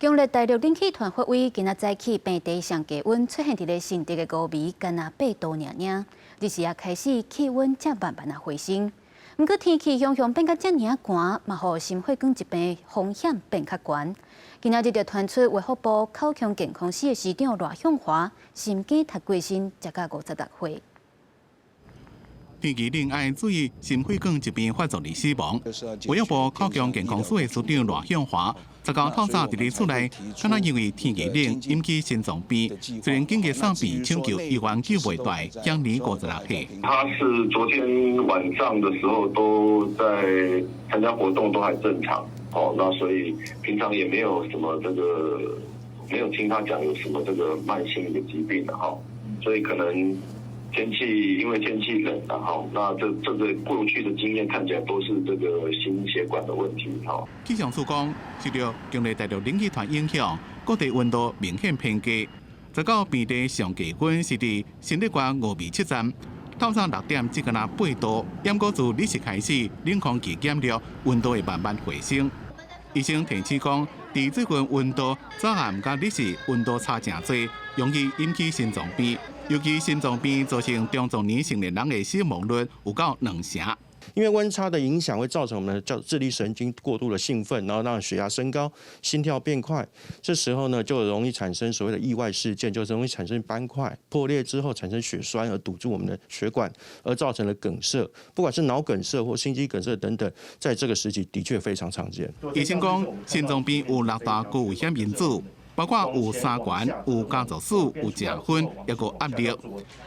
強烈大陸冷氣團發威，今仔早起平地上低溫出現佇咧新竹的五味，干焦8度爾爾。日時也開始氣溫才慢慢仔回升。毋過天氣雄雄變甲遮爾仔寒，嘛予心血管疾病風險變較懸。今仔日就傳出衛福部口腔健康司的司長賴向華心肌脫過身，才甲56歲。天氣冷愛注意心血管疾病發作而死亡。衛福部口腔健康署的司長賴向華，19透早佇咧厝內，敢若因為天氣冷引起心臟病，雖然緊急送病搶救，醫院救袂大，享年56歲。他是昨天晚上的時候都在參加活動，都還正常。哦，那所以平常也沒有什麼這個，沒有聽他講有什麼這個慢性的疾病的哈，所以可能天氣因為天氣冷了哈，那這個過去的經驗看起來都是這個心血管的問題哈。氣象署講，受著強烈大陸冷氣團影響，各地溫度明顯偏低。19平地上低溫是佇新竹縣五味七站，透早6點只干焦8度，毋過自日時開始，冷空氣減弱，溫度會慢慢回升。醫生提醒講，佇最近溫度早暗佮日時溫度差誠濟，容易引起心臟病。尤其心臟病造成中壯年成年人的死亡率有到2成。因為溫差的影響會造成我們的叫自律神經過度的興奮，然後讓血壓升高，心跳變快。這時候呢，就容易產生所謂的意外事件，就是容易產生斑塊破裂之後產生血栓而堵住我們的血管，而造成了梗塞。不管是腦梗塞或心肌梗塞等等，在這個時期的確非常常見。醫生講，心臟病有六大高危險因子。包括有三懸、有家族史、有食薰，抑閣壓力。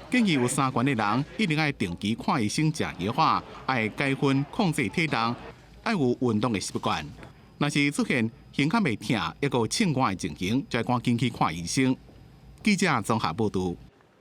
建議有三懸的人一定愛定期看醫生、食藥仔，愛改薰控制體重，愛有運動的習慣。若是出現胸腔會疼，抑閣凊汗的情形，就愛趕緊去看醫生。記者綜合報導。